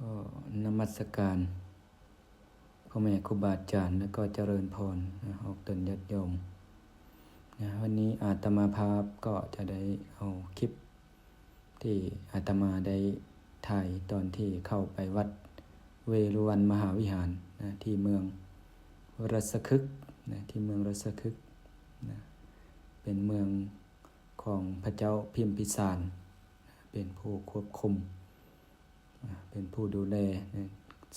ກໍນະມັດສະການພໍ່ແມ່ຄູບາອາຈານ ແລະ ກໍຈະເລີນພອນນະ ອອກຕົນຍາດໂຍມນະ. ວັນນີ້ອາດຕະມາພາບກໍຈະໄດ້ເອົາຄລິບທີ່ອາດຕະມາໄດ້ຖ່າຍຕອນທີ່ເຂົ້າໄປວັດເວລຸວັນມະຫາວິຫານນະ ທີ່ເມືອງລັດສະຄຶກນະ ທີ່ເມືອງລັດສະຄຶກນະ ເປັນເມືອງຂອງພະເຈົ້າພິມພິສານ ເປັນຜູ້ຄວບຄຸມ ເປັນຜູ້ດູແລໃນ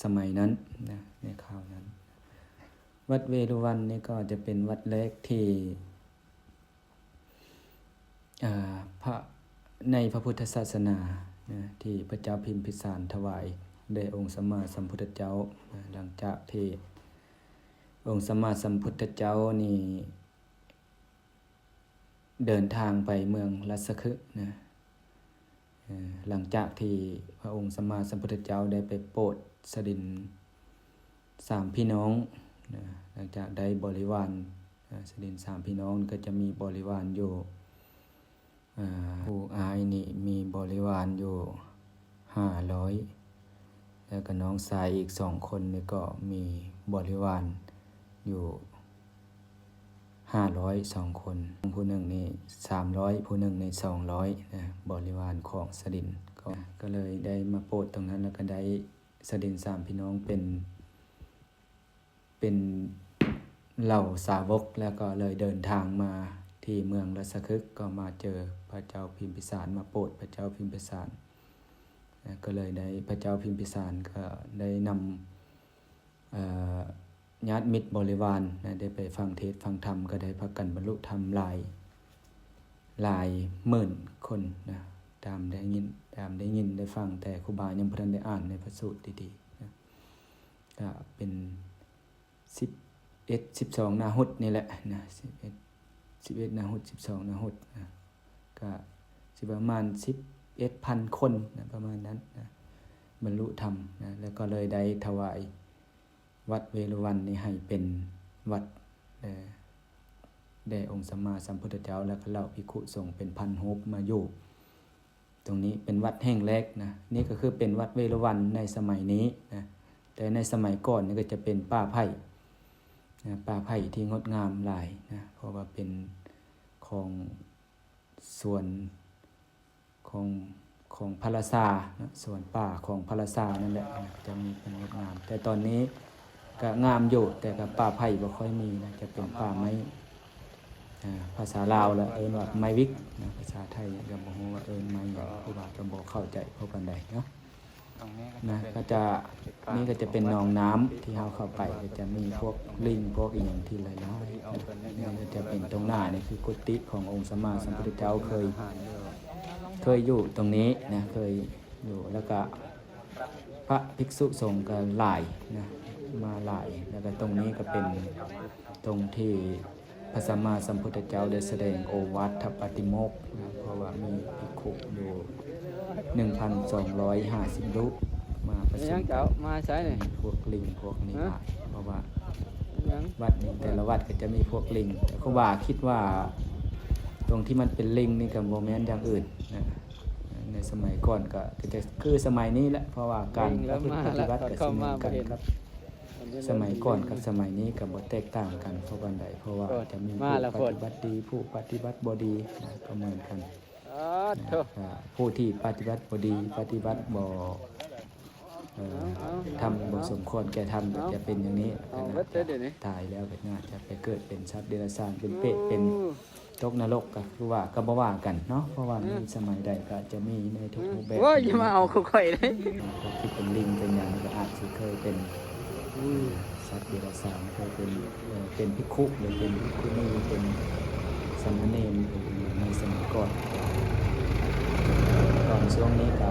ສະໄໝນັ້ນນະ ໃນຄາວນັ້ນ. ວັດເວລຸວັນນີ້ກໍຈະເປັນວັດແລກທີ່ ອາ ພະ ໃນພະພຸດທະສາສະໜານະ ທີ່ພະເຈົ້າພິມພິສານຖວາຍແດ່ອົງສຳມາສຳພຸດທະເຈົ້ານະ. ຫຼັງຈາກທີ່ອົງສຳມາສຳພຸດທະເຈົ້ານີ້ ເດີນທາງໄປເມືອງລັດສະຄຶນະ ເອີ ຫຼັງຈາກທີ່ພະອົງສຳມາສຳພຸດທະເຈົ້າໄດ້ໄປໂປດສະດິນສາມພີ່ນ້ອງນະ ຫຼັງຈາກໄດ້ບໍລິວານ ອາ ສະດິນສາມພີ່ນ້ອງ ກໍຈະມີບໍລິວານຢູ່ ອາ ຜູ້ອ້າຍນີ້ມີບໍລິວານຢູ່ຫ້າຮ້ອຍ ແລ້ວກໍນ້ອງຊາຍອີກສອງຄົນນີ້ກໍມີບໍລິວານຢູ່ຫ້າຮ້ອຍສອງຄົນ ຜູ້ໜຶ່ງນີ້ສາມຮ້ອຍ ຜູ້ໜຶ່ງນີ້ສອງຮ້ອຍນະ ບໍລິວານຂອງສະດິນ ກໍ ກໍເລີຍໄດ້ມາໂປດຕົງນັ້ນ ແລ້ວກໍໄດ້ສະດິນສາມພີ່ນ້ອງເປັນ ເປັນເຫຼົ່າສາວົກ ແລ້ວກໍເລີຍເດີນທາງມາທີ່ເມືອງລັດສະຄຶກ ກໍມາເຈີພະເຈົ້າພິມພິສານ ມາໂປດພະເຈົ້າພິມພິສານ ແລ້ວກໍເລີຍໄດ້ ພະເຈົ້າພິມພິສານກໍໄດ້ນຳ ເອີ ຍາດມິດບໍລິວານນະ ໄດ້ໄປຟັງເທດຟັງທຳ ກໍໄດ້ພາກັນບັນລຸທຳຫຼາຍ ຫຼາຍໝື່ນຄົນນະ ຕາມໄດ້ຍິນ ຕາມໄດ້ຍິນໄດ້ຟັງ ແຕ່ຄູບາຍັງບໍ່ທັນໄດ້ອ່ານໃນພະສູດດີໆນະ. ກະເປັນສິບເອັດ ສິບສອງນາຮຸດນີ້ແຫຼະນະ ສິບເອັດ ສິບເອັດນາຮຸດ ສິບສອງນາຮຸດນະ ກະຊິປະມານສິບເອັດພັນຄົນນະ ປະມານນັ້ນນະ ບັນລຸທຳນະ ແລ້ວກໍເລີຍໄດ້ຖວາຍວັດເວລຸວັນນີ້ໃຫ້ເປັນວັດ ແດ່ອົງສຳມາສຳພຸດທະເຈົ້າ ແລ້ວກໍເຫຼົ່າພິກຂຸສົງເປັນພັນຮູບມາຢູ່ ຕົງນີ້ເປັນວັດແຫ່ງແລກນະ. ນີ້ກໍຄືເປັນວັດເວລຸວັນໃນສະໄໝນີ້ນະ ແຕ່ໃນສະໄໝກ່ອນນີ້ກໍຈະເປັນປ່າໄຜ່ນະ ປ່າໄຜ່ທີ່ງົດງາມຫຼາຍນະ ເພາະວ່າເປັນຂອງສວນຂອງ ຂອງພະລາຊານະ ສວນປ່າຂອງພະລາຊານັ້ນແຫຼະນະ ຈະມີຄວາມງົດງາມ ແຕ່ຕອນນີ້ ກະງາມຢູ່ ແຕ່ກະປ່າໄຜ່ບໍ່ຄ່ອຍມີນະ ຈະເປັນປ່າໄມ້ ອາ ພາສາລາວລະເອີ້ນວ່າໄມ້ວິກນະ ພາສາໄທກະບໍ່ຮູ້ວ່າເອີ້ນໄມ້ຫຍັງ ເພາະວ່າກະບໍ່ເຂົ້າໃຈພໍປານໃດເນາະນະ. ກະຈະ ນີ້ກະຈະເປັນໜອງນ້ຳທີ່ເຮົາເຂົ້າໄປ ກະຈະມີພວກລິງ ພວກອີ່ຫຍັງທີ່ຫຼາຍໆນະ. ນີ້ກະຈະເປັນຕົງໜ້າ ນີ້ຄືກຸຕິຂອງອົງສຳມາສຳພຸດທະເຈົ້າ ເຄີຍ ເຄີຍຢູ່ຕົງນີ້ນະ ເຄີຍຢູ່ ແລ້ວກະ ພະພິກສຸສົງກໍຫຼາຍນະ ມາຫຼາຍ ແລ້ວກໍຕົງນີ້ກໍເປັນຕົງທີ່ພະສຳມາສຳພຸດທະເຈົ້າໄດ້ສະແດງໂອວາດທະປາຕິໂມກນະ ເພາະວ່າມີພິກຂຸຢູ່ໜຶ່ງພັນສອງຮ້ອຍຫ້າສິບຮູບມາປະຊຸມກັນ ມາໃສນີ້ ມີພວກລິງພວກນີ້ຫຼາຍ ເພາະວ່າວັດນີ້ແຕ່ລະວັດກໍຈະມີພວກລິງ ແຕ່ຄູບາຄິດວ່າຕົງທີ່ມັນເປັນລິງນີ້ກໍບໍ່ແມ່ນຢ່າງອື່ນນະ. ໃນສະໄໝກ່ອນກໍ ກໍຈະຄືສະໄໝນີ້ແຫຼະ ເພາະວ່າການປະພຶດປະຕິບັດກໍຊິແມ່ນກັນກັບສະໄໝກ່ອນກັບສະໄໝນີ້ກໍບໍ່ແຕກຕ່າງກັນພໍປານໃດ ເພາະວ່າຈະມີຜູ້ປະຕິບັດດີ ຜູ້ປະຕິບັດບໍ່ດີນະ ກໍເໝືອນກັນນະ. ຜູ້ທີ່ປະຕິບັດບໍ່ດີ ປະຕິບັດບໍ່ ເອີ ທຳບໍ່ສົມຄວນແກ່ທຳ ກໍຈະເປັນຢ່າງນີ້ ຕາຍແລ້ວກໍໜ້າຈະໄປເກີດເປັນສັດເດຍລະສານ ເປັນເປດ ເປັນ ຕົກນະລົກກໍຄືວ່າກໍບໍ່ວ່າກັນເນາະ ເພາະວ່າມີສະໄໝໃດກໍອາດຈະມີໃນທຸກຮູບແບບ. ໂອ້ຍ ຢ່າມາເອົາຂອງຂ້ອຍເດ້. ພວກທີ່ເປັນລິງເປັນຫຍັງກໍອາດຊິເຄີຍເປັນ ອືມ ສັດເດຍລະສານ ເຄີຍເປັນ ເອີ ເປັນພິກຂຸ ຫຼືເປັນພິກຂຸນີ ເປັນສາມະເນນ ໃນສະໄໝກ່ອນ. ຕອນຊ່ວງນີ້ກໍ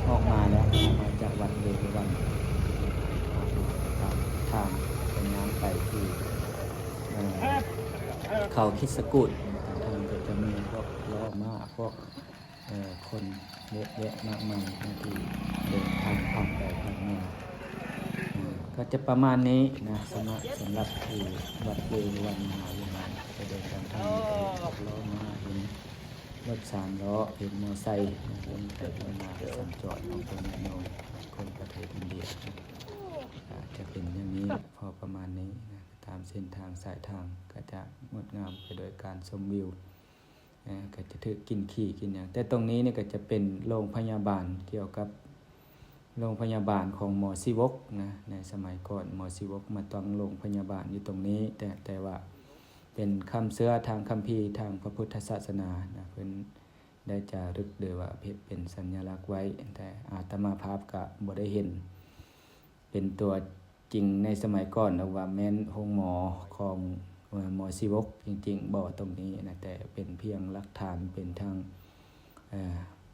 ອອກມາແລ້ວ ອອກມາຈາກວັດເວລຸວັນ ອອກມາຕາມທາງ ເປັນທາງໄປທີ່ ເອີ ເຂົາຄິດສະກູດ ທາງກໍຈະມີພວກລໍ້ມ້າ ພວກ ເອີ ຄົນເຍອະແຍະມາກມາຍທີ່ເດີນທາງຜ່ານໄປຜ່ານມາ ເອີ ກໍຈະປະມານນີ້ນະ. ສຳລັບ ສຳລັບທີ່ວັດເວລຸວັນມະຫາວິຫານ ຈະເດີນທາງຜ່ານ ເຫັນພວກລໍ້ມ້າ ເຫັນລົດສາມລໍ້ ເຫັນມໍໄຊນະ ລົງໄປລົງມາ ສັນຈອນຂອງພວກຍາດໂຍມ ຄົນ ເດດອິນເດຍນະ ກໍຈະເປັນຢ່າງນີ້ ພໍປະມານນີ້ນະ. ຕາມເສັ້ນທາງສາຍທາງກໍຈະງົດງາມໄປໂດຍການຊົມວິວ ເອີ ກໍຈະຖືກກິ່ນຂີ້ກິ່ນຫຍັງ. ແຕ່ຕົງນີ້ນີ້ກໍຈະເປັນໂຮງພະຍາບານ ກ່ຽວກັບໂຮງພະຍາບານຂອງໝໍຊີວົກນະ. ໃນສະໄໝກ່ອນໝໍຊີວົກມາຕັ້ງໂຮງພະຍາບານຢູ່ຕົງນີ້ ແຕ່ ແຕ່ວ່າເປັນຄວາມເຊື່ອທາງຄຳພີທາງພະພຸດທະສາສະໜານະ ເພິ່ນໄດ້ຈາລຶກ ຫຼືວ່າເຮັດເປັນສັນຍະລັກໄວ້ ແຕ່ອາດຕະມາພາບກະບໍ່ໄດ້ເຫັນເປັນຕົວຈິງໃນສະໄໝກ່ອນດອກວ່າແມ່ນໂຮງໝໍຂອງ ເອີ ໝໍຊີວົກຈິງໆບໍ່ຕົງນີ້ນະ ແຕ່ເປັນພຽງຫຼັກຖານ ເປັນທາງ ເອີ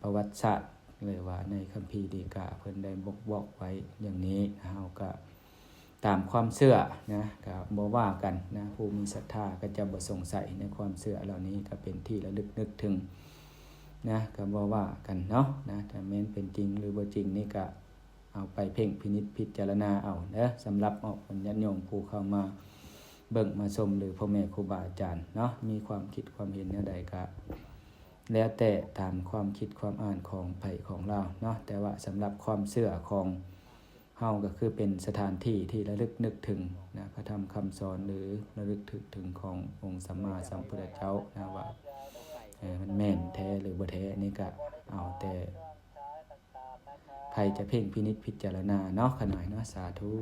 ປະຫວັດສາດ ຫຼືວ່າໃນຄຳພີດີກາເພິ່ນໄດ້ບົ່ງບອກໄວ້ຢ່າງນີ້. ເຮົາກະຕາມຄວາມເຊື່ອນະ ກະບໍ່ວ່າກັນນະ ຜູ້ມີສັດທາກໍຈະບໍ່ສົງໄສໃນຄວາມເຊື່ອເຫຼົ່ານີ້ ກໍເປັນທີ່ລະລຶກນຶກເຖິງນະ ກໍບໍ່ວ່າກັນເນາະນະ. ຖ້າແມ່ນເປັນຈິງ ຫຼືບໍ່ຈິງນີ້ກະ ເອົາໄປເພັ່ງພິນິດພິຈາລະນາເອົາເດີ ສຳລັບອອກບັນຍາດໂຍມຜູ້ເຂົ້າມາເບິ່ງມາຊົມ ຫຼືພໍ່ແມ່ຄູບາອາຈານເນາະ ມີຄວາມຄິດຄວາມເຫັນແນວໃດກະແລ້ວແຕ່ຕາມຄວາມຄິດຄວາມອ່ານຂອງໃຜຂອງລາວເນາະ. ແຕ່ວ່າສຳລັບຄວາມເຊື່ອຂອງເຮົາກໍຄືເປັນສະຖານທີ່ທີ່ລະລຶກນຶກເຖິງນະ ພະທຳຄຳສອນ ຫຼືລະລຶກນຶກເຖິງຂອງອົງສຳມາສຳພຸດທະເຈົ້ານະ ວ່າ ເອີ ມັນແມ່ນແທ້ ຫຼືບໍ່ແທ້ ນີ້ກະເອົາແຕ່ ໃຜຈະເພັ່ງພິນິດພິຈາລະນາເນາະ ຂະໜາຍເນາະ. ສາທຸ.